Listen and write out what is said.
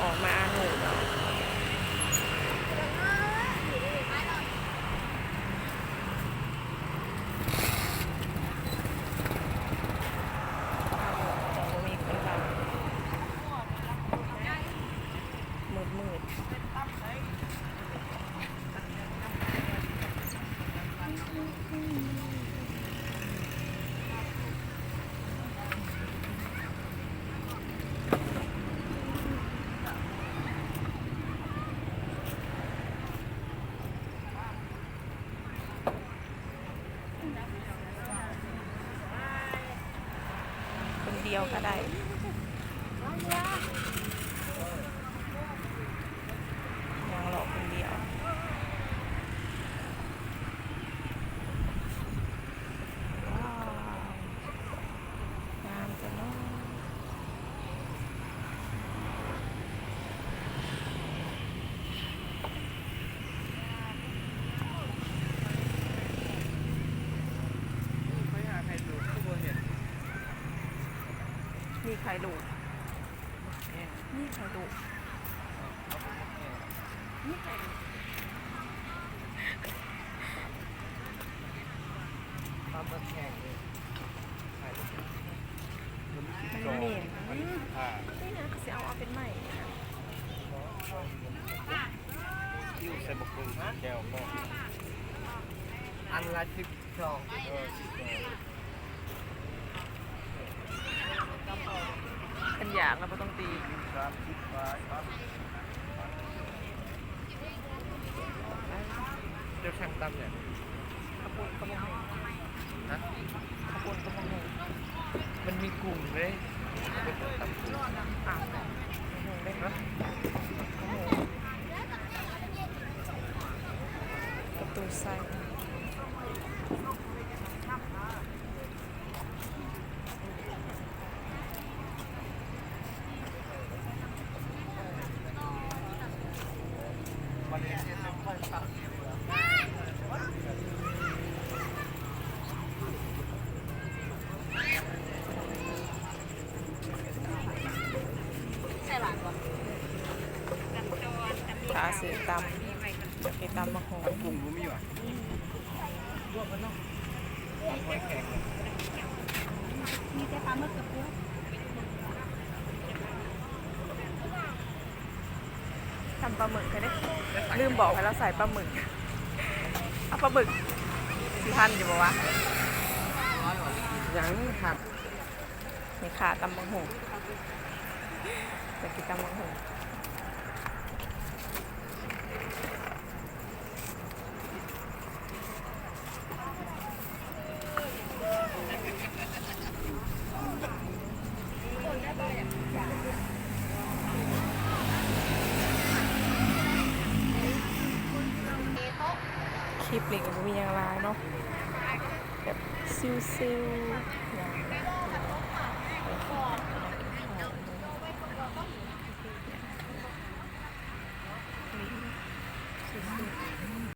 ອອກມາອ່ານຮູບເນາະ. ຄົນດຽວກະໄດ້ ຍ່າງເລາະຄົນດຽວ. ວ້າວ ງາມແທ້ເນາະ. ມີໄຂ່ລູກ ມີໄຂ່ລູກ ມີໄຂ່ລູກ. ປາໝຶກແຫ້ງນີ້ ໄຂ່ລູກ ມັນເໝັນ ອືມ ນີ້ນະ ຄືຊິເອົາ ເອົາເປັນໄມ້ນີ້ນະ. ໃສ່ບັກຫຸ່ງແຈ່ວກໍ ອັນລະສິບສອງ ເອີ ສິບສອງ. ຄັນຢາກລະບໍ່ຕ້ອງຕີ. ສາມສິບບາດ. ເຈົ້າສັ່ງຕຳຫຍັງ? ເຂົ້າປຸ້ນກັບໝາກຫຸ່ງ. ຮະ? ເຂົ້າປຸ້ນກັບໝາກຫຸ່ງ. ມັນມີກຸ້ງເດ້. ຕຳກຸ້ງ. ອ້າວ ໝາກຫຸ່ງເດ້. ຮະ? ໝາກຫຸ່ງ ປະຕູໄຊ. ຖ້າຊື້ຕຳ ຢາກກິນຕຳບັກຫຸ່ງ. ກຸ້ງບໍ່ມີຫວາ? ມີແຕ່ປາໝຶກກັບປູ. ຕຳປາໝຶກກະໄດ້ ລືມບອກໃຫ້ລາວໃສ່ປາໝຶກ. ເອົາປາໝຶກ ຊິທັນຢູ່ບໍ່ວະ? ຍັງທັນ. ແມ່ຄ້າຕຳບັກຫຸ່ງ ຢາກກິນຕຳບັກຫຸ່ງ. ຄລິບນີ້ກະບໍ່ມີຫຍັງຫຼາຍເນາະ ແບບຊິວໆ.